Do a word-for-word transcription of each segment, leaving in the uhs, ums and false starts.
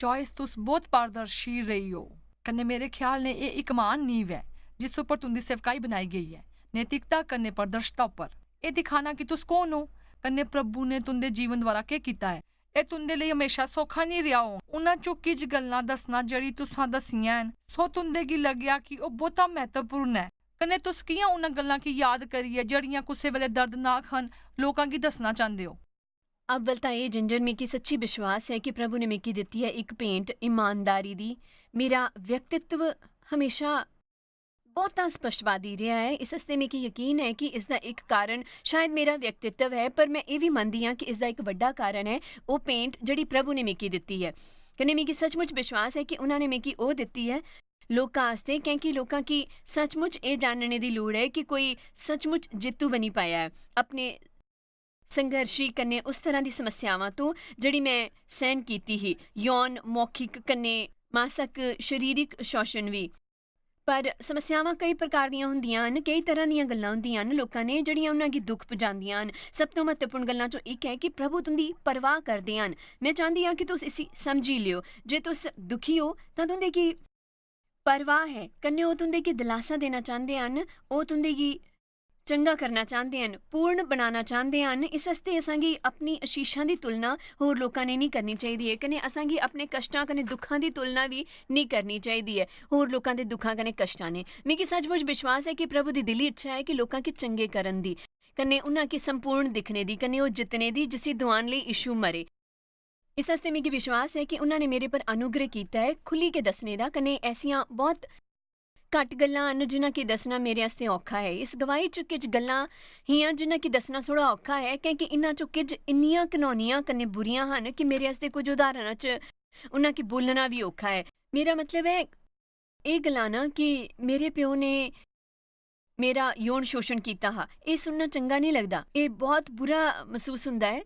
Toys, तुस बहुत पारदर्शी रेही ओ, कन्नै मेरे ख्याल ने एह् इक म्हान नींव ऐ जिस उप्पर तुं'दी सेवकाई बनाई गेई ऐ, नैतिकता कन्नै पारदर्शता उप्पर। एह् दिखाना कि तुस कौन ओ, कन्नै प्रभु ने तुं'दे जीवन द्वारा केह् कीता ऐ, एह् तुं'दे लेई म्हेशा सौखा निं रेहा होग। उ'नें चुक्की च गल्लां दस्सना जेह्ड़ी तुसां दस्सियां हैन, सो तुं'दे गी लग्गेआ कि ओह् बहुता म्हत्तवपूर्ण ऐ। कन्नै तुस कि'यां उ'नें गल्लां गी याद करियै, जेह्ड़ियां कुसै बेल्लै दर्दनाक हन, लोकां गी दस्सना चांह्दे ओ? अव्वल तां एह्, जिंजर, मिगी सच्ची विश्वास ऐ कि प्रभु ने मिगी दित्ती ऐ इक भेंट ईमानदारी दी। मेरा व्यक्तित्व म्हेशा बहुता स्पष्टवादी रेहा ऐ, इस आस्तै मिगी यकीन ऐ कि इसदा इक कारण शायद मेरा व्यक्तित्व ऐ, पर में एह् बी मनदी आं कि इसदा इक बड्डा कारण ऐ ओह् भेंट जेह्ड़ी प्रभु ने मिगी दित्ती ऐ। कन्नै मिगी सचमुच विश्वास ऐ कि उ'नें ने मिगी ओह् दित्ती ऐ लोकां आस्तै, क्योंकि लोकां गी सचमुच एह् जानने दी लोड़ ऐ कि कोई सचमुच जित्तू बनी पाया ऐ अपने संघर्षी कन्नै उस तरह दी समस्यावां तो जेह्ड़ी में सैह्न कीती ही, यौन, मौखिक कन्नै मासक शरीरिक शोषण बी। पर समस्यावां केई प्रकार दियां होंदियां न, केई तरह दियां गल्लां होंदियां न लोकां ने जेह्ड़ियां उ'नें गी दुख पजांदियां न। सब तो म्हत्तवपूर्ण गल्लां चों इक ऐ कि प्रभु तुं'दी परवाह करदे हन। में चांह्दी आं कि तुस इसी समझी लियो। जे तुस दुखी ओ तां तुं'दे गी परवाह ऐ, कन्नै ओह् तुं'दे गी दलासा देना चांह्दे हन, ओह् तुं'दे गी चंगा करना चांह्दे हन, पूर्ण बनाना चांह्दे हन। इस आस्तै असांगी अपनी आशीषां दी तुलना होर लोकां ने निं करनी चाहिदी ऐ, कन्नै असांगी अपने कश्टां कन्नै दुक्खां दी तुलना बी निं करनी चाहिदी ऐ होर लोकां दे दुक्खां कन्नै कश्टां ने। मिगी सचमुच विश्वास ऐ कि प्रभु दी दिली इच्छा ऐ कि लोकां गी चंगे करन दी, कन्नै उन्हां गी संपूर्ण दिक्खने दी, कन्नै ओह् जित्तने दी जिसी दुआन लेई यीशु मरे। इस आस्तै मिगी विश्वास ऐ कि उन्हां ने मेरे पर अनुग्रह कीता ऐ खु'ल्ली के दस्सने दा, कन्नै ऐसियां बहुत घट्ट गल्लां न जिन्हां गी दस्सना मेरे आस्तै औखा ऐ। इस गवाही च किश गल्लां हियां जिन्हां गी दस्सना थोड़ा औखा ऐ, क्योंकि इन्हां चों किश इन्नियां घनौनियां कन्नै बुरियां हन कि मेरे आस्तै कुछ उदाहरणा च उन्हां गी बोलना बी औखा ऐ। मेरा मतलब ऐ एह् गलाना कि मेरे प्यो ने मेरा यौन शोषण कीता हा, एह् सुनना चंगा निं लगदा, एह् बहुत बुरा मसूस हुंदा ऐ।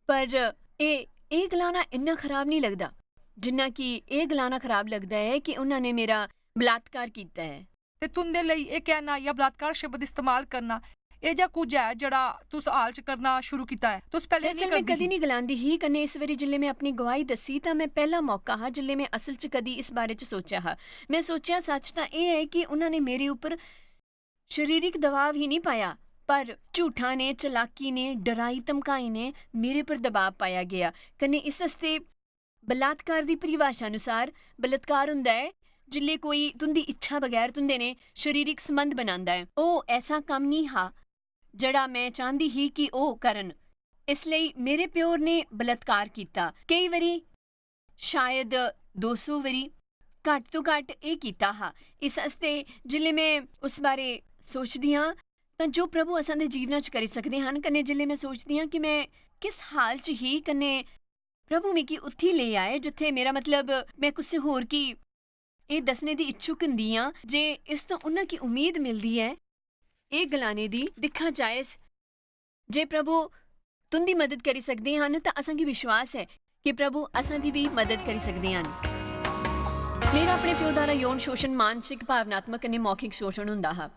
पर एह्, एह् गलाना इन्ना खराब निं लगदा, जिन्ना कि एह् गलाना खराब लगदा ऐ कि उन्हां ने मेरा बलात्कार कीता ऐ। ते तुं'दे लेई एह् कहना जां बलात्कार शब्द इस्तेमाल करना, एह् जेहा कुछ ऐ जेह्ड़ा तुस हाल च करना शुरू कीता ऐ? तुस पैह्लें दरअसल, निं में करदी कदी ही। निं गलांदी ही, कन्नै इस बारी जिसलै में अपनी गवाही दस्सी, तां में पैह्ला मौका हा जिसलै में असल च कदी इस बारे च सोचेआ हा। में सोचेआ, सच्च तां एह् ऐ कि उन्हां ने मेरे उप्पर शरीरक दबाव ही निं पाया, पर झूठा ने, चलाकी ने, डराई धमकाई ने मेरे पर दबाव पाया गेआ। कन्नै इस आस्तै बलात्कार दी परिभाशा अनुसार बलात्कार हुंदा ऐ जिसलै कोई तुं'दी इच्छा बगैर तुं'दे ने शरीरक संबंध बनांदा ऐ। ओह् ऐसा कम्म निं हा जेह्ड़ा में चांह्दी ही कि ओह् करन। इस लेई मेरे प्यो ने बलात्कार कीता। केई बारी शायद दो सौ बारी, घट्ट तो घट्ट एह् कीता हा। इस आस्तै जिसलै में उस बारे सोचदी आं, तां जो प्रभु असां दे जीवना च करी सकदे हन, कन्नै जिसलै में सोचदी आं कि में किस हाल च ही, कन्नै प्रभु मिगी उत्थी लेई आए जित्थै, मेरा मतलब, में कुसै होर गी एह् दस्सने दी इच्छुक होंदी आं जे इस तो उन्हां गी उम्मीद मिलदी ऐ एह् गलाने दी, "दिक्खा जायस, जे प्रभु तुं'दी मदद करी सकदे हन, तां असां गी विश्वास ऐ कि प्रभु असां दी बी मदद करी सकदे हन।" मेरा अपने प्यो द्वारा यौन शोषण, मानसिक, भावनात्मक कन्नै मौखिक शोषण हुंदा हा।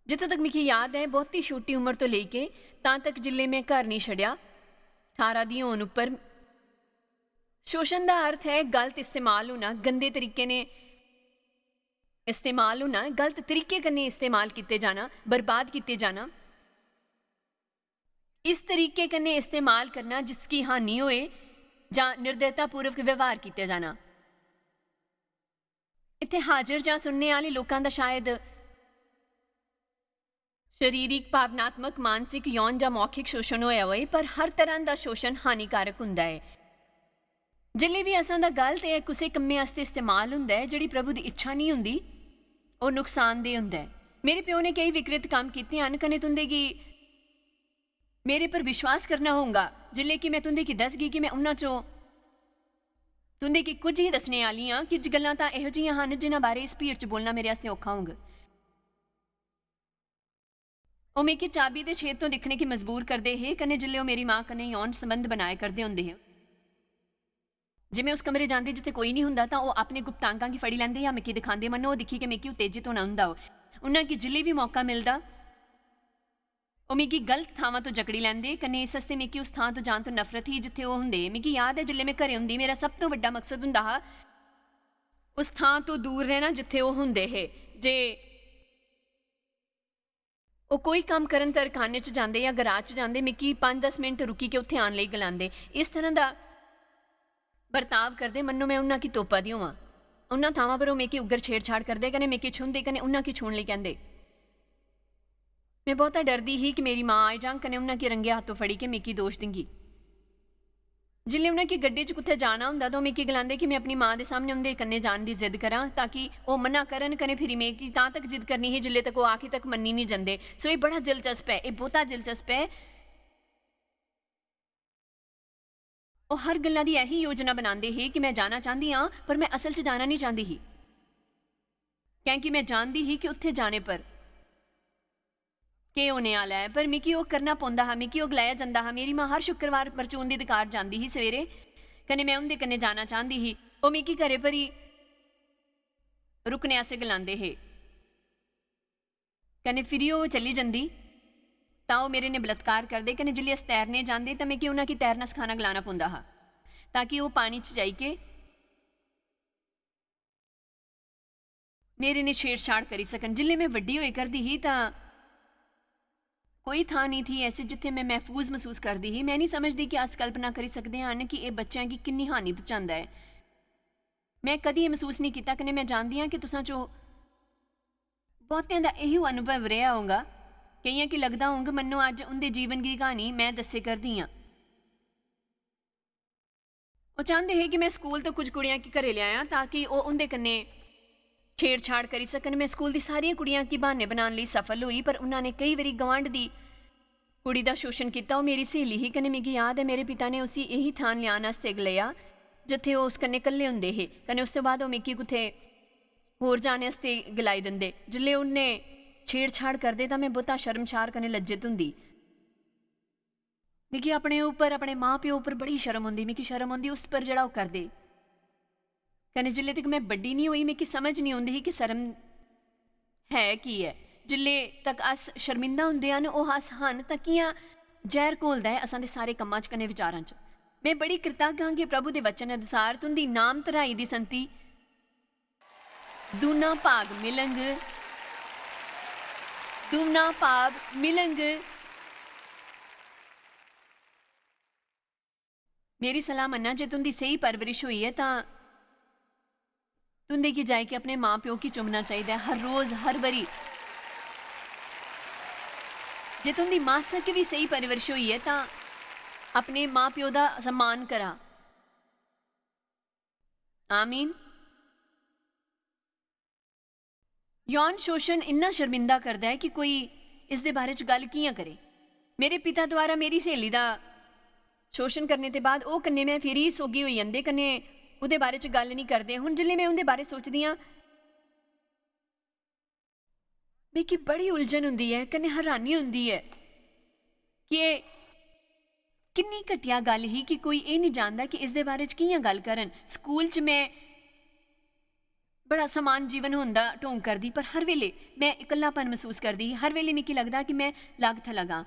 जित्थों तक मिगी याद ऐ, बहुत ही छोटी उम्र तो लेके तां तक जिसलै में घर नहीं छड़ेआ, ठारां दी होन उप्पर, शोषण दा अर्थ ऐ गलत इस्तेमाल होना, गंदे तरीके ने इस्तेमाल होना, गलत तरीके कन्नै इस्तेमाल कीते जाना, बर्बाद कीते जाना। इस तरीके कन्नै इस्तेमाल करना जिसकी हानि होए जां निर्दयतापूर्वक व्यवहार कीता जाना। इत्थै हाजर जां सुनने आह्ले लोकां दा शायद शरीरिक, भावनात्मक, मानसिक, यौन जां मौखिक शोषण होआ होए, पर हर तरह दा शोषण हानिकारक हुंदा ऐ। जिसलै बी असां दा गलत ऐ कुसै कम्मै आस्तै इस्तेमाल हुंदा ऐ, जेह्ड़ी प्रभु दी इच्छा निं हुंदी, ओह् नुकसानदेह हुंदा ऐ। मेरे प्यो ने केई विकृत कम्म कीते हन, कन्नै तुं'दे गी मेरे पर विश्वास करना होगा, जिसलै कि में तुं'दे गी दसगी कि में उन्हां चों तुं'दे गी कुछ ही दस्सने आह्ली आं। किश गल्लां तां एहो जिहियां हन, जिन्हां बारै इस भीड़ च बोलना मेरे आस्तै औखा होग। ओह् मिगी चाबी दे छेद तो दिक्खने गी मजबूर करदे हे, कन्नै जिसलै ओह् मेरी मां कन्नै यौन संबंध बनाए करदे होंदे हे। जे में उस कमरे जांदी जित्थै कोई निं हुंदा, तां ओह् अपने गुप्तांगां गी फड़ी लैंदे जां मिगी दिखांदे, मन्नो ओह् दिक्खी के मिगी उत्तेजित होना हुंदा होऐ। उन्हां गी जिसलै बी मौका मिलदा, ओह् मिगी गलत थावां तो जकड़ी लैंदे, कन्नै इस आस्तै मिगी उस थां तो जान तो नफरत ही जित्थै ओह् होंदे। मिगी याद ऐ, जिसलै में घरै होंदी, मेरा सब तो बड्डा मकसद होंदा हा उस थां तो दूर रहना जित्थै ओह् होंदे हे। जे ओह् कोई कम्म करन तरखाने च जांदे जां गराज च जांदे, मिगी पंज दस मिनट रुकी के उत्थै आन लेई गलांदे। इस तरह दा बर्ताव करदे मन्नो में उन्ना की तोपा दी होवां। उन्ना थावां पर ओह् मिगी उग्र छेड़छाड़ करदे, कन्नै मिगी छूंहदे, कन्नै उन्ना की छूहन लेई कहंदे। में बहुता डरदी ही कि मेरी मां आई जांग, कन्नै उन्ना की रंगे हत्थों फड़ी के मिगी दोश दिंगी। जिसलै उन्ना की गड्डी च कुत्थै जाना होंदा, तां ओह् मिगी गलांदे कि में अपनी मां दे सामने उं'दे कन्नै जान दी जिद्द करां, ताकि ओह् मना करन, कन्नै फिरी में की तां तक जिद्द करनी ही, जिसलै तक ओह् आखिर तक मन्नी निं जंदे। सो एह् बड़ा दिलचस्प ऐ, एह् बहुता दिलचस्प ऐ। ओह् हर गल्ला दी ऐही योजना बनांदे हे कि में जाना चांह्दी आं, पर में असल च जाना निं चांह्दी ही, कैंह् कि में जानदी ही कि उत्थै जाने पर केह् होने आह्ला ऐ। पर मिगी ओह् करना पौंदा हा, मिगी ओह् गलाया जंदा हा। मेरी मां हर शुक्रवार परचून दी दकान जांदी ही सवेरे, कन्नै में उं'दे कन्नै जाना चांह्दी ही। ओह् मिगी घरै पर ही रुकने आस्तै गलांदे हे। कन्नै फिरी ओह् चली जंदी, तां ओह् मेरे ने बलात्कार करदे। कन्नै जिसलै अस तैरने जांदे, तां मिगी उ'नें गी तैरना सखाना गलाना पौंदा हा, ताकि ओह् पानी च जाइयै मेरे ने छेड़छाड़ करी सकन। जिसलै में बड्डी होई करदी ही, तां कोई थां नेईं थी ऐसी जित्थै में महफूज मसूस करदी ही। में निं समझदी कि अस कल्पना करी सकदे हन कि एह् बच्चें गी किन्नी हानि पहुंचांदा ऐ। में कदी एह् मसूस निं कीता, कन्नै में जानदी आं कि तुसां चो बहुतें दा एही अनुभव रेहा होगा। केइयें गी लगदा होग मन्नो अज्ज उं'दे जीवन दी क्हानी में दस्से करदी आं। ओह् चांह्दे हे कि में स्कूल तो कुछ कुड़ियां गी घरै लेआयां, ताकि ओह् उं'दे कन्नै छेड़छाड़ करी सकन। में स्कूल दी सारियां कुड़ियां गी ब्हान्ने बनाने लेई सफल होई, पर उन्हां ने केई बारी गुआंढ दी कुड़ी दा शोशन कीता। ओह् मेरी स्हेली ही, कन्नै मिगी याद ऐ, मेरे पिता ने उसी एही थान लेआन आस्तै गलाया, जित्थै ओह् उस कन्नै कल्ले होंदे हे, कन्नै उसदे बाद ओह् मिगी कुतै होर जाने आस्तै गलाई दिंदे। जिसलै उन्नै छेड़छाड़ करदे, तां में बहुता शर्मशार कन्नै लज्जत होंदी। मिगी अपने उप्पर, अपने मां प्यो उप्पर बड़ी शर्म औंदी। मिगी शर्म औंदी उस पर जेह्ड़ा ओह् करदे। कन्नै जिसलै तक में बड्डी निं होई, मिगी समझ निं औंदी ही कि शर्म है की ऐ। जिसलै तक अस शर्मिंदा होंदे हन, ओह् अस हन, तां कि'यां जैह्र घोलदा ऐ असां दे सारे कम्मां च कन्नै विचारां च। में बड़ी कृतज्ञ आं कि प्रभु दे वचन अनुसार तुं'दी नाम धराई दी संति दूना भाग मिलंग, दूना भाग मिलंग। मेरी सलाह मन्ना, जे तुं'दी स्हेई परवरिश होई ऐ, तां तुं'दे गी जाइयै अपने मां प्यो गी चुम्मना चाहिदा ऐ, हर रोज, हर बरी। जे तुं'दी मासक बी स्हेई परवरिश होई ऐ, तां अपने मां प्यो दा सम्मान करा। आमीन। यौन शोषण इन्ना शर्मिंदा करदा ऐ कि कोई इसदे बारे च गल्ल कि'यां करे? मेरे पिता द्वारा मेरी स्हेली दा शोषण करने दे बाद ओह् कन्नै में फिरी सोगी होई जंदे, कन्नै ओह्दे बारे च गल्ल निं करदे। हुन जिसलै में उं'दे बारे सोचदी आं, मिगी बड़ी उलझन होंदी ऐ, कन्नै हैरानी होंदी ऐ कि एह् किन्नी घटिया गल्ल ही कि कोई एह् निं जानदा कि इसदे बारे च कि'यां गल्ल करन। स्कूल च में बड़ा समान जीवन होंदा ढोंग करदी, पर हर बेल्लै में इकल्लापन मसूस करदी ही। हर बेल्लै मिगी लगदा कि में लग्ग थलग आं।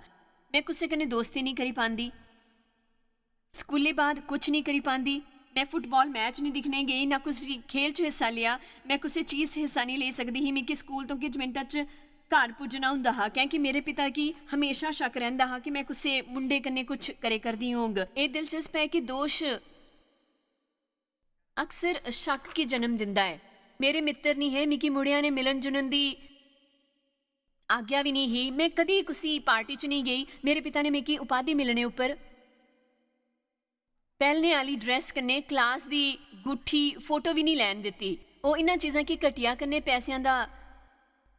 में कुसै कन्नै दोस्ती निं करी पांदी। स्कूलै बाद कुछ निं करी पांदी। में फुटबाल मैच निं दिक्खने गेई, ना कुसै खेल च हिस्सा लेआ। में कुसै चीज च हिस्सा निं लेई सकदी ही। मिगी स्कूल तो किश मिंटां च घर पुज्जना होंदा हा, कैंह् कि मेरे पिता गी हमेशा शक्क रैंह्दा हा कि में कुसै मुंडे कन्नै कुछ करे करदी होंग। एह् दिलचस्प ऐ कि दोश अक्सर शक्क गी जन्म दिंदा ऐ। मेरे मित्तर निं हे, मिगी मुड़ेआं ने मिलन जुलन दी आज्ञा बी निं ही। में कदी कुसी पार्टी च निं गेई। मेरे पिता ने मिगी उपाधि मिलने उप्पर पैह्लें आह्ली ड्रैस कन्नै क्लास दी गुट्ठी फोटो बी निं लैन दित्ती। ओह् इन्हां चीजां गी घटिया कन्नै पैसेआं दा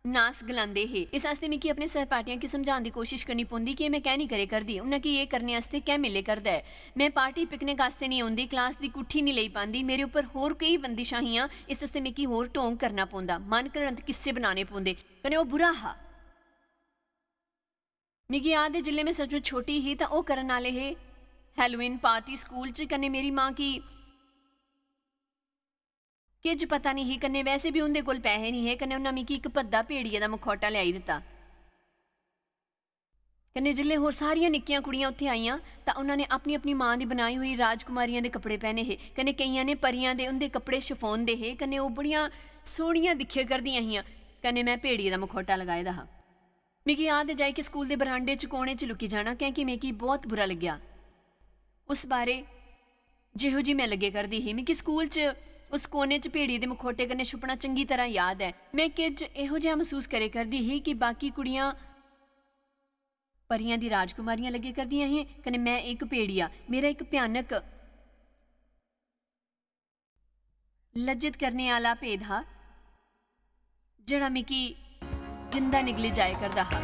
नास गलांदे हे। इस आस्तै मिगी अपने सैहपाठियें गी समझाने दी कोशश करनी पौंदी कि में कैं निं करे करदी, उ'नें गी एह् करने आस्तै कैं मिले करदा ऐ। में पार्टी पिकनिक आस्तै निं औंदी, क्लास दी गुट्ठी निं लेई पांदी। मेरे उप्पर होर केई बंदिशां हियां, इस आस्तै मिगी होर ढोंग करना पौंदा, मन घड़ंत किस्से बनाने पौंदे, कन्नै ओह् बुरा हा। मिगी याद ऐ, जिसलै में सचमुच छोटी ही, तां ओह् करन आह्ले हे Halloween पार्टी स्कूल च, कन्नै मेरी मां गी किश पता निं ही, कन्नै वैसे बी उं'दे कोल पैहे निं हे, कन्नै उ'न्नै मिगी इक भद्दा भेड़िये दा मखौटा लेआई दित्ता। कन्नै जिसलै होर सारियां निक्कियां कुड़ियां उत्थै आइयां, तां उन्होंने अपनी अपनी मां दी बनाई होई राजकुमारियां दे कपड़े पहने हे। कन्नै केइयां ने परियां दे उंदे कपड़े शिफोन दे हे। कन्नै ओह् बड़ियां सोहनियां दिक्खेआ करदियां हियां। कन्नै में भेड़िये दा मखौटा लगाए दा हा। मिगी याद ऐ जाई कि स्कूल दे बरांडे च कोने च लुकी जाना, क्योंकि मिगी बहुत बुरा लग्गेआ। उस बारे जेहो जी में लग्गे करदी ही, मिगी स्कूल च उस कोने च भेड़िये दे मखौटे कन्नै छुपना चंगी तरह याद ऐ। में किश एहो जेहा मसूस करे करदी ही कि बाकी कुड़ियां परियां दी राजकुमारियां लग्गे करदियां हियां, कन्नै में इक भेड़िया। मेरा इक भयानक लज्जत करने आह्ला भेद हा, जेह्ड़ा मिगी जिंदा निगली जाया करदा हा।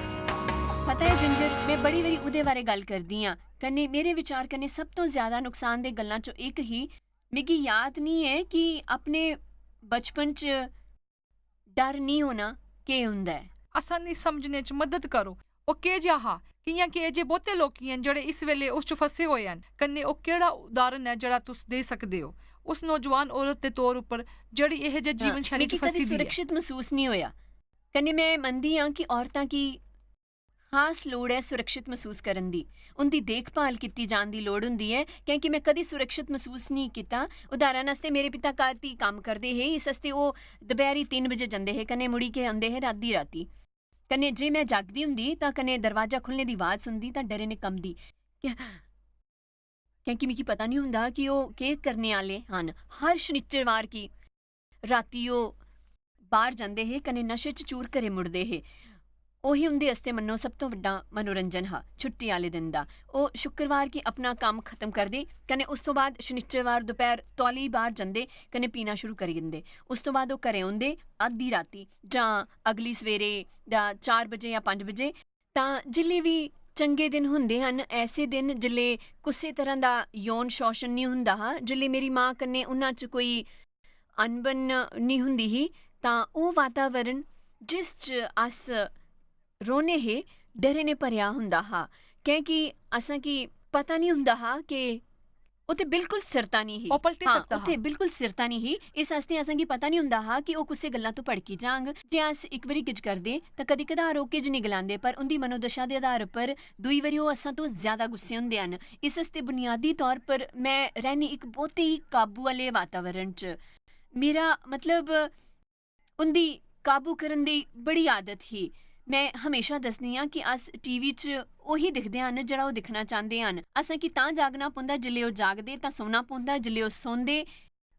पता ऐ जिंजर, में बड़ी बारी ओह्दे बारै गल्ल करदी आं। कन्नै मेरे विचार कन्नै सब तों ज्यादा नुकसानदेह गल्लां चों इक ही, मिगी याद निं ऐ कि अपने बचपन च डर निं होना केह् होंदा ऐ। असांगी समझने च मदद करो। ओह् केह् जेहा हा? कि'यां के जे बहुते लोकी हन जेह्ड़े इस बेल्ले उस च फसे होए हन, कन्नै ओह् केह्ड़ा उदाहरण ऐ जेह्ड़ा तुस देई सकदे ओ उस नौजवान औरत दे तौर उप्पर जेह्ड़ी एह जे जीवन शैली च मिगी कदी फसी दी ऐ? सुरक्षित मसूस निं होया। कन्नै में मनदी आं कि औरतां गी खास लोड़ ऐ सुरक्षित मसूस करन दी। उं'दी देखभाल कीती जान दी लोड़ होंदी ऐ, क्योंकि में कदी सुरक्षित मसूस निं कीता। उदाहरण आस्तै, मेरे पिता घर दी कम्म करदे हे, इस आस्तै ओह् दपैह्री तिन्न बजे जंदे हे, कन्नै मुड़ी के औंदे हे राती राती। कन्नै जे में जागदी होंदी तां कन्नै दरवाजा खु'ल्लने दी आवाज सुनदी तां डरै नै कंबदी, क्योंकि मिगी पता निं होंदा हा कि ओह् केह् करने आह्ले हन। हर शनिचरवार गी राती ओह् बाह्र जंदे हे, कन्नै नशे च चूर घरै मुड़दे हे। ओही उं'दे आस्तै मन्नो सब तों बड्डा मनोरंजन हा छुट्टी आह्ले दिन दा। ओह् शुक्रवार गी अपना कम्म खत्म करदे, कन्नै उस तों बाद शनिचरवार दपैह्र तौली बाह्र जंदे, कन्नै पीना शुरू करी दिंदे। उस तों बाद ओह् घरै औंदे अद्धी राती, जां अगली सवेरे, जां चार बजे जां पंज बजे। तां जिसलै बी चंगे दिन होंदे हन, ऐसे दिन जिसलै कुसै तरह दा यौन शोषण निं होंदा हा, जिसलै मेरी मां कन्नै उन्ना च कोई अनबन निं होंदी ही, तां ओह् वातावरण जिस च अस रौह्ने हे, डरै नै भरेआ होंदा हा, क्योंकि असेंगी पता निं होंदा हा कि उत्थै बिल्कुल स्थिरता निं ही। ओह् पलटी हां, सकदा हा। उत्थै बिल्कुल स्थिरता निं ही। इस आस्तै असेंगी पता निं होंदा हा कि ओह् कुसै गल्ला तों भड़की जांग। जे अस इक बारी किश करदे, तां कदी-कदार ओह् किश निं गलांदे, पर उं'दी मनोदशा दे आधार पर दूई बारी ओह् असां तों ज्यादा गुस्से होंदे हन। इस आस्तै बुनियादी तौर पर में रैह्नी इक बहुत ही काबू आह्ले वातावरण च। मेरा मतलब, उं'दी काबू करन दी बड़ी आदत ही। में हमेशा दसदी आं कि अस टीवी च ओही दिखदे हन जेह्ड़ा ओह् दिक्खना चांह्दे हन। असेंगी तां जागना पौंदा जिसलै ओह् जागदे, तां सौना पौंदा जिसलै ओह् सौंदे।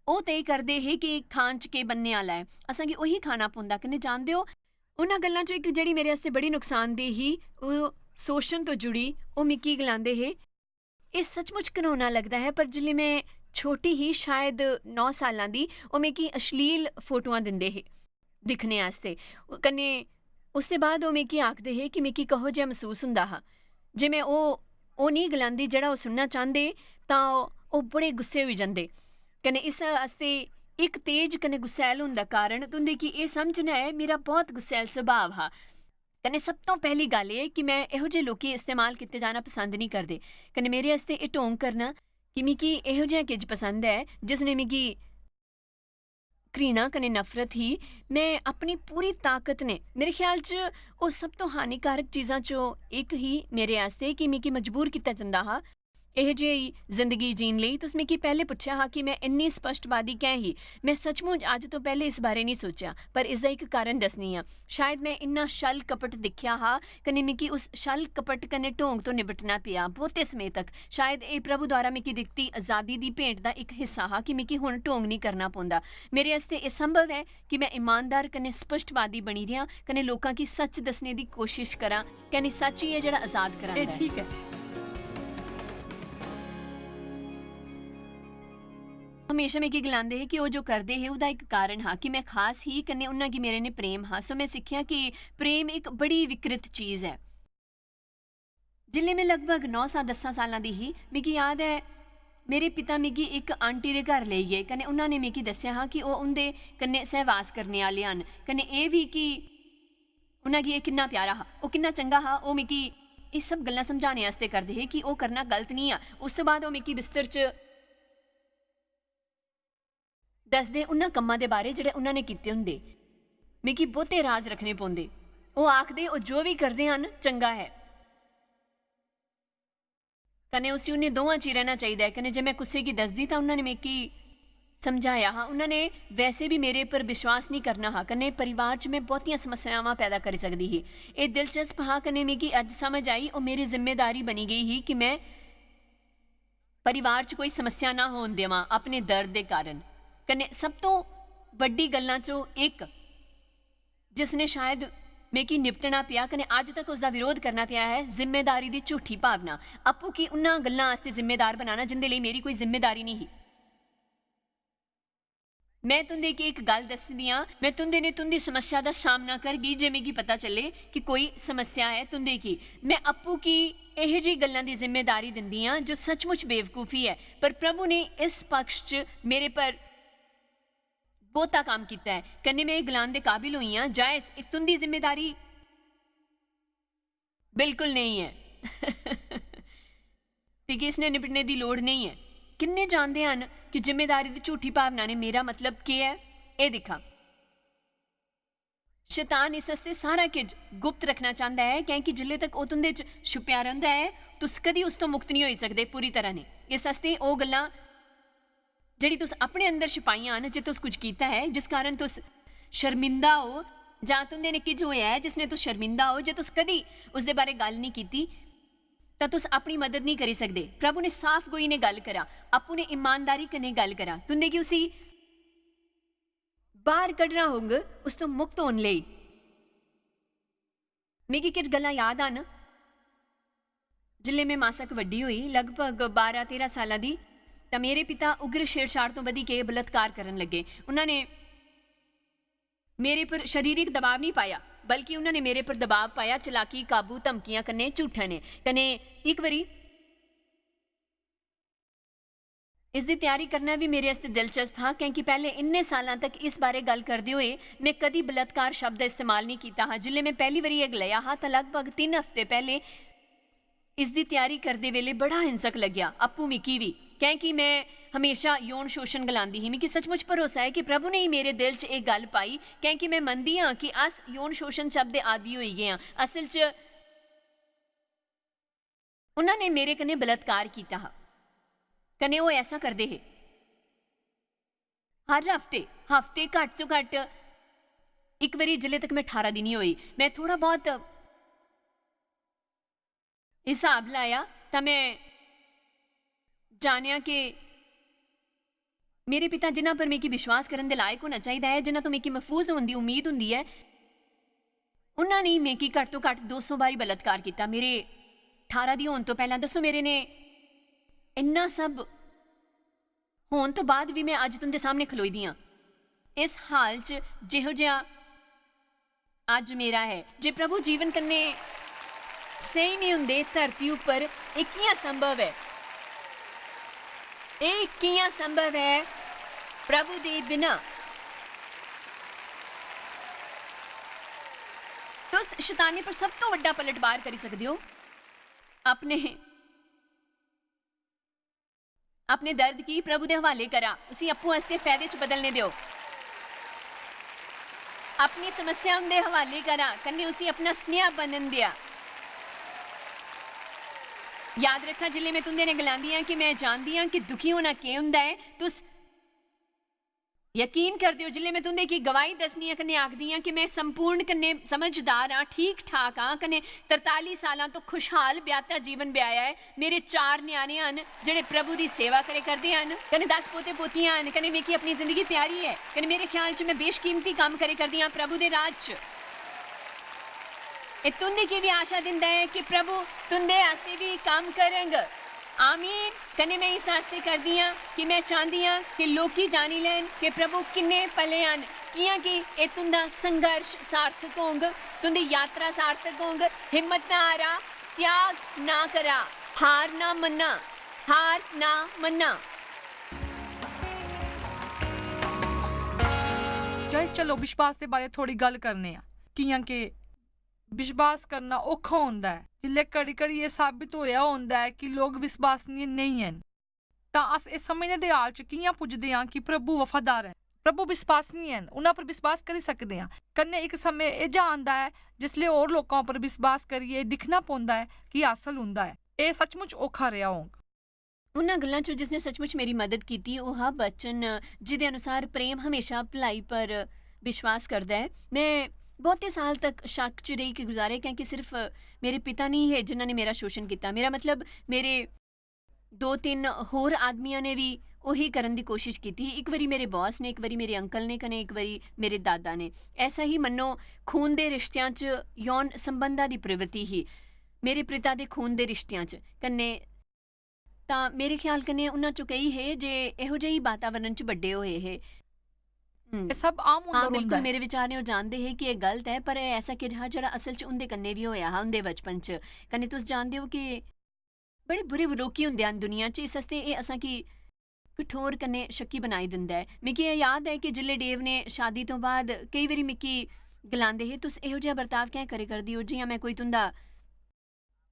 ओह् तय करदे हे कि खान च केह् बनने आह्ला ऐ, असेंगी ओही खाना पौंदा। कन्नै जानदे ओ, उन्हां गल्लां चों इक जेह्ड़ी मेरे आस्तै बड़ी नुकसानदेह ही, ओह् शोशन तो जुड़ी। ओह् मिगी गलांदे हे, "एह् सचमुच घनौना लगदा ऐ, पर जिसलै में छोटी ही, शायद नौ साल्लां दी, ओह् मिगी अश्लील फोटोआं दिंदे हे दिक्खने आस्तै।" कन्नै उसदे बाद ओह् मिगी आखदे हे कि मिगी कहो जेहा मसूस होंदा हा। जे में ओह् ओह् नेईं गलांदी जेह्ड़ा ओह् सुनना चांह्दे, तां ओह् ओह् बड़े गुस्से होई जंदे। कन्नै इस आस्तै इक तेज कन्नै गुस्सैल होंदा कारण तुं'दे गी एह् समझना ऐ, मेरा बहुत गुस्सैल सुभाऽ हा। कन्नै सब तों पैह्ली गल्ल एह् कि में एहो जेह् लोकें इस्तेमाल कीते जाना पसंद निं करदे। कन्नै मेरे आस्तै एह् ढोंग करना कि मिगी एहो जेहा किश पसंद ऐ जिसने मिगी घृणा कन्नै नफरत ही। में अपनी पूरी ताकत ने, मेरे ख्याल च ओह् सब तों हानिकारक चीजां चों इक ही मेरे आस्तै कि मिगी मजबूर कीता जंदा हा एहो जेही जिंदगी जीन लेई। तुस मिगी पैह्लें पुच्छेआ हा कि में इन्नी स्पष्टवादी कैं ही। में सचमुच अज्ज तों पैह्लें इस बारे निं सोचेआ, पर इसदा इक कारण दस्सनी आं। शायद में इन्ना छल कपट दिक्खेआ हा, कन्नै मिगी उस छल कपट कन्नै ढोंग तों निबटना पेआ, बहुते समें तक। शायद एह् प्रभु द्वारा मिगी दित्ती अजादी दी भेंट दा इक हिस्सा हा कि मिगी हुन ढोंग निं करना पौंदा। मेरे आस्तै एह् संभव ऐ कि में ईमानदार कन्नै स्पष्टवादी बनी रेहां, कन्नै लोकां गी सच्च दस्सने दी कोशश करां, कन्नै सच्च ही ऐ जेह्ड़ा अजाद करांदा एह् ऐ। ठीक ऐ। हमेशा मिगी गलांदे हे कि ओह् जो करदे हे, ओह्दा इक कारण हा कि में खास ही, कन्नै उन्ना गी मेरे ने प्रेम हा। सो में सिक्खेआ कि प्रेम इक बड़ी विकृत चीज ऐ। जिसलै में लगभग नौ सा-, दस्सां साल्लां दी ही, मिगी याद ऐ, मेरे पिता मिगी इक आंटी दे घर लेई गे, कन्नै उन्ना ने मिगी दस्सेआ हा कि ओह् उं'दे कन्नै सैह्वास करने आह्ले हन, कन्नै एह् बी कि उन्ना गी एह् किन्ना प्यारा हा, ओह् किन्ना चंगा हा। ओह् मिगी एह् सब गल्लां समझाने आस्तै करदे हे कि ओह् करना गलत निं ऐ। उस दे बाद ओह् मिगी बिस्तर च दसदे उन्ना कम्मा दे बारे जेह्ड़े उन्ना ने कीते होंदे। मिगी बहुते राज रक्खने पौंदे। ओह् आखदे, "ओह् जो बी करदे हन, चंगा ऐ।" कन्नै उसी उ'नें दोवां च ही रैह्ना चाहिदा ऐ। कन्नै जे में कुसै गी दसदी तां उ'न्ना ने मिगी समझाया हा, उ'न्ना ने वैसे बी मेरे पर विश्वास निं करना हा, कन्नै परिवार च में बहुतियां समस्यावां पैदा करी सकदी ही। एह् दिलचस्प हा, कन्नै मिगी अज्ज समझ आई, ओह् मेरी जिम्मेदारी बनी गेई ही कि में परिवार च कोई समस्या ना होन देवां अपने दर्द दे कारण। कन्नै सब तों बड्डी गल्लां चों इक, जिसने शायद मिगी निपटना पेआ, कन्नै अज्ज तक उसदा विरोध करना पेआ ऐ, जिम्मेदारी दी झूठी भावना। आपूं गी उन्ना गल्लां आस्तै जिम्मेदार बनाना जिंदे लेई मेरी कोई जिम्मेदारी निं ही। में तुंदे गी इक गल्ल दस्सदी आं, में तुंदे ने तुंदी समस्या दा सामना करगी जे मिगी पता चले कि कोई समस्या ऐ तुंदे गी। में आपूं गी एहो जेही गल्लां दी जिम्मेदारी दिंदी आं जो सचमुच बेवकूफी ऐ, पर प्रभु ने इस पक्ष च मेरे पर बहुता कम्म कीता ऐ। कन्नै में एह् गलान दे काबिल होई आं, जायस, एह् तुंदी जिम्मेदारी बिल्कुल नेईं ऐ। ते कि इसने निपटने दी लोड़ नेईं ऐ। किन्ने जानदे हन कि जिम्मेदारी दी झूठी भावना ने मेरा मतलब केह् ऐ? एह् दिक्खा, शैतान इस आस्तै सारा किश गुप्त रखना चांह्दा ऐ, कैंह् कि जिल्ले तक ओह् तुंदे च छुपेआ रौंह्दा ऐ, तुस कदी उस तो मुक्त निं होई सकदे पूरी तरह ने। इस आस्तै ओह् गल्लां जेह्ड़ी तुस अपने अंदर छपाइयां न, जे तुस कुछ कीता ऐ, जिस कारण तुस शर्मिंदा ओ, जां तुंदे ने किश होया ऐ, जिसने तुस शर्मिंदा ओ, जे तुस कदी उसदे बारे गल्ल निं कीती, तां तुस अपनी मदद निं करी सकदे। प्रभु ने साफ गोई ने गल्ल करा, आपूं ने ईमानदारी कन्नै गल्ल करा। तुंदे गी उसी बाह्र कड्ढना होंग, उस तो मुक्त होन लेई। मिगी किश गल्लां याद हन। जिसलै में मासक बड्डी होई, लगभग बारां तेरां साल्लां दी, तां मेरे पिता उग्र छेड़छाड़ तो बधी के बलात्कार करन लगे। उन्होंने मेरे पर शारीरिक दबाव नहीं पाया, बल्कि उन्होंने मेरे पर दबाव पाया चालाकी, काबू, धमकियां कन्नै, झूठै ने। कन्नै इक बारी इसदी त्यारी करना भी मेरे आस्तै दिलचस्प हा, क्योंकि पैह्ले इन्ने सालां तक इस बारे गल्ल करदे होए में कदी बलात्कार शब्द दा इस्तेमाल नेईं कीता हा। जिसलै में पैह्ली बारी एह् गलाया हा, तां लगभग तिन्न हफ्ते पैह्ले इसदी त्यारी करदे बेल्ले बड़ा हिंसक लग्गेआ, आपूं मिगी बी, क्योंकि में हमेशा यौन शोशण गलांदी ही। मिगी सचमुच भरोसा ऐ कि प्रभु ने ही मेरे दिल च एह् गल्ल पाई, क्योंकि में मनदी आं कि अस यौन शोशण शब्द दे आदी होई गे आं। असल च उन्होंने मेरे कन्नै बलात्कार कीता हा, कन्नै ओह् ऐसा करदे हे। हर हफ्ते, हफ्ते घट्ट चों घट्ट इक बारी, जिल्ले तक में ठारां दी निं होई, में थोह्ड़ा बहुत हिसाब लाया, तां में जानेआ कि मेरे पिता, जिन्हां पर मिगी विश्वास करन दे लायक होना चाहिदा ऐ, जिन्हां तो मिगी महफूज होन दी उम्मीद हुंदी ऐ, उन्हां ने मिगी घट्ट तो घट्ट दो सौ बारी बलात्कार कीता। मेरे ठारां दी होन तो पैह्लां, दस्सो, मेरे ने इन्ना सब होन तो बाद बी में अज्ज तुंदे सामने खलोई दी आं। इस हाल च जेहो जेहा अज्ज मेरा ऐ। जे प्रभु जीवन कन्नै स्हेई निं हुंदे, धरती उप्पर एह् कि'यां संभव ऐ? एह् कि'यां संभव ऐ प्रभु दे बिना? तुस शतानी पर सब तो बड्डा पलटवार करी सकदे ओ अपने अपने दर्द गी प्रभु दे हवाले करा, उसी अप्पू आस्तै फायदे च बदलने देओ। अपनी समस्या उंदे हवाले करा, कन्नै उसी अपना स्नेहा बनन देआ। याद रखा, जिसलै में तुंदे ने गलांदी आं कि में जानदी आं कि दुखी होना केह् हुंदा ऐ, तुस यकीन करदे ओ, जिसलै में तुंदे गी गवाही दस्सनी आं कन्नै आखदी आं कि में संपूर्ण कन्नै समझदार आं, ठीक ठाक आं, कन्नै तरताली सालां तो खुशहाल ब्याह्ता जीवन ब्याया ऐ। मेरे चार ञ्याणे हन, जेह्ड़े प्रभु दी सेवा करे करदे हन, कन्नै दस पोते पोतियां हन, कन्नै मिगी अपनी जिंदगी प्यारी ऐ, कन्नै मेरे ख्याल च में बेशकीमती कम्म करे करदी आं प्रभु दे राज च। एह् तुंदे गी बी आशा दिंदा ऐ कि प्रभु तुंदे आस्तै बी कम्म करंग। आमीन। कन्नै में इस आस्तै करदी आं कि में चांह्दी आं कि लोकी जानी लैन कि प्रभु किन्ने भले हन, कि'यां कि एह् तुंदा संघर्ष सार्थक होंग, तुंदी यात्रा सार्थक होंग। हिम्मत ना हारा, त्याग ना करा, हार ना मन्ना, हार ना मन्ना। गाइस, चलो विश्वास दे बारे थोड़ी गल्ल करने आं, कि'यां कि विश्वास करना औखा होंदा ऐ। जिसलै घड़ी-घड़ी एह् साबत होआ होंदा ऐ कि लोक विश्वसनीय नेईं हैन, तां अस एह् समझने दे हाल च कि'यां पुजदे आं कि प्रभु वफादार ऐ? प्रभु विश्वसनीय हैन, उन्हां पर विश्वास करी सकदे आं। कन्नै इक समें एह् जा आंदा ऐ जिसलै होर लोकां उप्पर विश्वास करियै दिक्खना पौंदा ऐ कि हासल हुंदा ऐ। एह् सचमुच औखा रेहा होग। उन्हां गल्लां च जिसने सचमुच मेरी मदद कीती, ओह् हा वचन, जिदे अनुसार प्रेम हमेशा भलाई पर विश्वास करदा ऐ। मैं बहुते साल तक शक च रेही के गुजारे, क्योंकि सिर्फ मेरे पिता नहीं हे जिन्हां ने मेरा शोषण कीता। मेरा मतलब, मेरे दो तिन्न होर आदमियां ने भी ओही करन दी कोशिश कीती ही। इक बारी मेरे बॉस ने, इक बारी मेरे अंकल ने, कन्नै इक बारी मेरे दादा ने। ऐसा ही मन्नो खून दे रिश्तेआं च यौन संबंधा दी प्रवृत्ति ही, मेरे पिता दे खून दे रिश्तेआं च। कन्नै तां मेरे ख्याल कन्नै उन्हां चों केई हे जे एहो जेही वातावरण च बड्डे होए हे। हम्म। एह् सब आम होंदा हाँ, रौंह्दा बिल्कुल, ऐ। मेरे विचार ने ओह् जानदे हे कि एह् गलत ऐ, पर एह् ऐसा किश हा जेह्ड़ा असल च उं'दे कन्नै बी होएआ हा, उं'दे बचपन च। कन्नै तुस जानदे ओ कि बड़े बुरे लोकी होंदे हन दुनिया च, इस आस्तै एह् असांगी कठोर कन्नै शक्की बनाई दिंदा ऐ। मिगी एह् याद ऐ कि जिसलै डेव ने शादी तो बाद केई बारी मिगी गलांदे हे, "तुस एहो जेहा बर्ताव कैं करे करदी ओ, जि'यां मैं कोई तुं'दा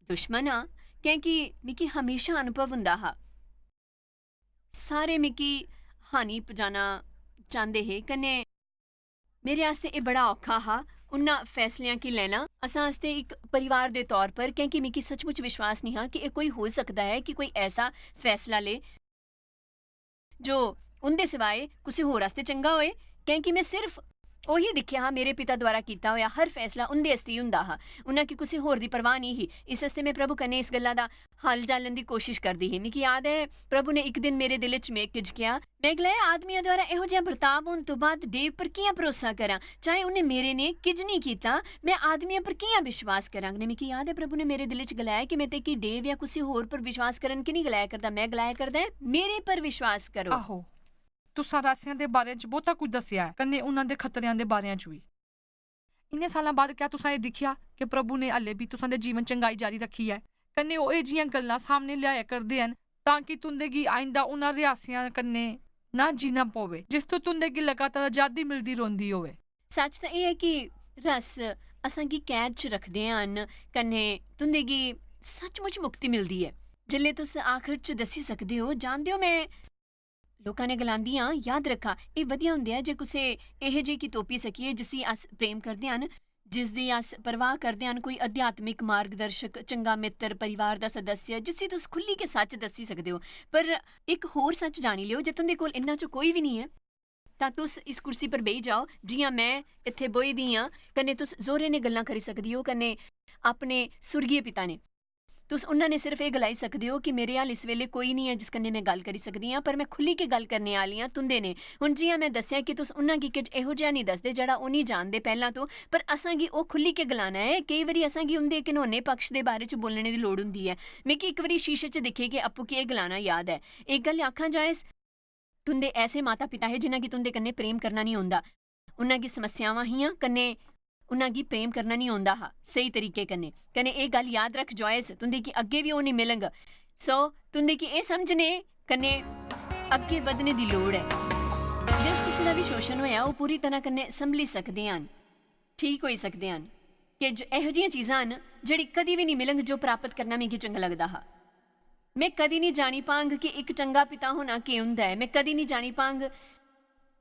दुश्मन आं?" क्योंकि मिगी हमेशा अनुभव होंदा हा, सारे मिगी हानि पजाना चांह्दे हे। कन्नै मेरे आस्तै एह् बड़ा औखा हा उन्ना फैसलेआं गी लैना असां आस्तै इक परिवार दे तौर पर, क्योंकि मिगी सचमुच विश्वास निं हा कि एह् कोई होई सकदा ऐ कि कोई ऐसा फैसला ले जो उं'दे सिवाए कुसै होर आस्तै चंगा होए, क्योंकि में सिर्फ ओही दिक्खेआ हा, मेरे पिता द्वारा कीता होएआ हर फैसला उं'दे आस्तै ही होंदा हा, उन्हां गी कुसै होर दी परवाह निं ही। इस आस्तै में प्रभु कन्नै इस गल्ला दा हल जालन दी कोशिश करदी ही। मिगी याद ऐ, प्रभु ने इक दिन मेरे दिलै च में किज किहा। में गलाया, "आदमियां द्वारा एहो जेहा बर्ताव होन तो बाद डेव पर कि'यां भरोसा करां? चाहे उन्हें मेरे ने किज निं कीता, में आदमियां पर कि'यां विश्वास करां?" कन्नै मिगी याद ऐ, प्रभु ने मेरे दिलै च गलाया कि में ते कि डेव या कुसै होर पर विश्वास करन की निं गलाया करदा, में गलाया करदा ऐ, "मेरे पर विश्वास करो।" आहो, तुसां रासियां दे बारे च बहुता कुछ दस्सेआ ऐ, कन्नै उन्हां दे खतरेआं दे बारे च बी। इन्ने सालां बाद क्या तुसां एह् दिक्खेआ कि प्रभु ने हल्ले बी तुसां दे जीवन चंगाई जारी रक्खी ऐ? कन्नै ओह् एह् जियां गल्लां सामने ल्याया करदे हन, तां कि तुंदे गी आइंदा उन्हां रियासियां कन्नै ना जीना पवै, जिस तो तुंदे गी लगातार आजादी मिलदी रौंह्दी होवै। सच तां एह् ऐ कि रस असांगी कैद च रखदे हन, कन्नै तुंदे गी सचमुच मुक्ति मिलदी ऐ। जिसलै तुस आखर च दस्सी सकदे ओ, "जानदे ओ, में," लोकां ने गलांदी आं, याद रक्खा, एह् बधिया होंदा ऐ जे कुसै एहे जेही गी तोपी सकिए जिसी अस प्रेम करदे हन, जिसदी अस परवाह करदे हन, कोई अध्यात्मिक मार्गदर्शक, चंगा मित्तर, परिवार दा सदस्य, जिसी तुस खु'ल्ली के सच दस्सी सकदे ओ। पर इक होर सच जानी लेओ, जे तुंदे कोल इन्ना च कोई बी निं ऐ, तां तुस इस कुर्सी पर बेही जाओ, जि'यां में इत्थै बोही दी आं, कन्नै तुस जोरै नै गल्लां करी सकदे ओ, कन्नै अपने सुर्गीय पिता ने। तुस उन्हां ने सिर्फ एह् गलाई सकदे ओ कि मेरे हल इस बेल्लै कोई निं ऐ जिस कन्नै में गल्ल करी सकदी आं, पर में खु'ल्ली के गल्ल करने आह्ली आं तुं'दे ने। हुन जि'यां में दस्सेआ कि तुस उन्हां गी किश एहो जेहा निं दसदे जेह्ड़ा ओह् निं जानदे पैह्लां तो, पर असां गी ओह् खु'ल्ली के गलाना ऐ। केई बारी असां गी उं'दे घिनौने पक्ष दे बारे च बोलने दी लोड़ होंदी ऐ। मिगी इक बारी शीशे च दिक्खियै आपूं केह् गलाना याद ऐ। इक गल्ल आखां जायस, तुं'दे ऐसे माता-पिता हे जिन्हां गी तुं'दे कन्नै प्रेम करना निं औंदा। उन्हां गी समस्यावां हियां, कन्नै उन्हां गी प्रेम करना निं औंदा हा स्हेई तरीके कन्नै। कन्नै एह् गल्ल याद रख, जॉयस, तुं'दे गी अग्गें बी ओह् निं मिलग। सो, तुं'दे गी एह् समझने कन्नै अग्गें बधने दी लोड़ ऐ। जिस कुसै दा बी शोशण होएआ, ओह् पूरी तरह कन्नै संभली सकदे हन, ठीक होई सकदे हन। किश एहो जिहियां चीजां हन, जेह्ड़ी कदी बी निं मिलग, जो प्राप्त करना मिगी चंगा लगदा हा। में कदी निं जानी पांग कि इक चंगा पिता होना केह् होंदा ऐ। में कदी निं जानी पांग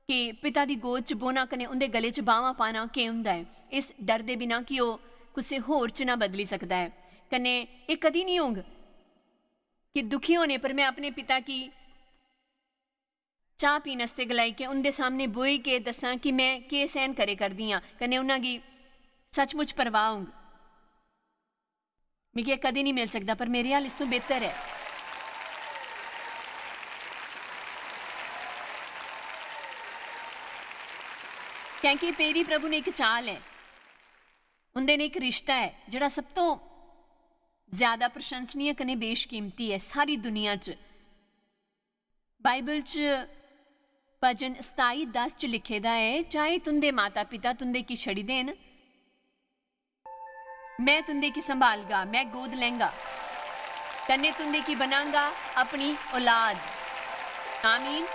कि पिता दी गोद च बौह्ना कन्नै उं'दे गले च बाह्मां पाना केह् होंदा ऐ। इस डर दे बिना कि ओह् कुसै होर च ना बदली सकदा ऐ। कन्नै एह् कदी निं होग कि दुखी होने पर में अपने पिता गी चाह् पीन आस्तै गलाई के उं'दे सामनै बोही के दस्सां कि में केह् सैह्न करे करदी आं, कन्नै उन्हां गी सचमुच परवाह होंग। मिगी एह् कदें निं मिल सकदा, पर मेरे हल इस तों बेहतर ऐ। क्योंकि मेरी प्रभु ने इक चाल ऐ, उं'दे ने इक रिश्ता ऐ, जेह्ड़ा सब तों ज्यादा प्रशंसनीय कन्नै बेशकीमती ऐ सारी दुनिया च। बाइबल च भजन सताई दस च लिखे दा ऐ, "चाहे तुं'दे माता-पिता तुं'दे गी छड़ी देन, में तुं'दे गी संभालगा, में गोद लैंगा, कन्नै तुं'दे गी बनांगा अपनी औलाद।" आमीन।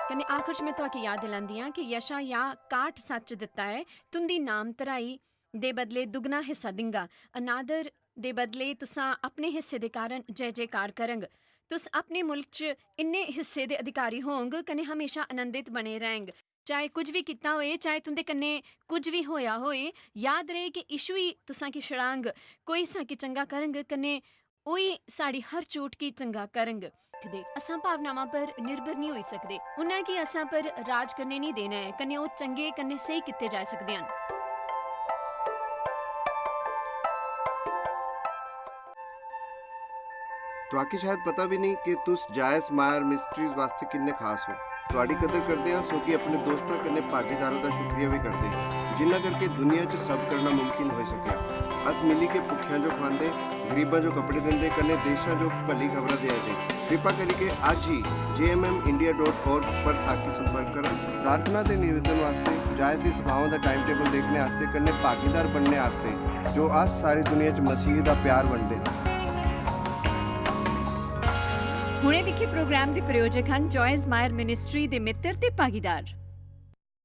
कन्नै आखर च में तुआकी याद दिलांदी आं कि यशायाह काह्ठ सत्त च दित्ता ऐ, "तुं'दी नाम धराई दे बदले दुगना हिस्सा दिंगा, अनादर दे बदले तुसां अपने हिस्से दे कारण जय जयकार करंग। तुस अपने मुल्क च इन्ने हिस्से दे अधिकारी होंग कन्नै हमेशा आनंदित बने रहंग।" चाहे कुछ भी कीता होए, चाहे तुंदे कन्नै कुछ भी होया होए, याद रहे कि यीशु ही तुसां की छड़ांग, कोई सां की चंगा करंग, कन्नै ओही साढ़ी हर चोट की चंगा करंग। दे असां भावनावां पर निर्भर नहीं होई सकदे। उन्हें की असां पर राज करने नहीं देना है, कन्नै ओह चंगे कन्नै सही कीते जाई सकदे हन। तुआकी शायद पता भी नहीं कि तुस जायस मायर मिस्ट्रीज वास्ते किन्ने खास हो। तुआडी कदर करदे आं, सो कि अपने दोस्तां कन्नै भागीदारां दा शुक्रिया भी करदे, जिन्ना करके दुनिया च सब करना मुमकिन होई सकेआ। अस मिली के भुक्खेआं जो खवांदे, गरीबां जो कपड़े दिंदे, कन्नै देशां जो भली खबरां देआ दे। कृपा करियै अज्ज ही J M M India dot org पर साकी संपर्क करो। प्रार्थना दे निवेदन वास्ते, जायस दी सभाओं दा टाइम टेबल देखने आस्ते, कन्नै भागीदार बनने आस्ते, जो अस सारी दुनिया च मसीह दा प्यार बंडदे हां। हुणे दिक्खे प्रोग्राम दे प्रायोजक हन जॉयस मायर मिनिस्ट्री दे मित्र ते भागीदार।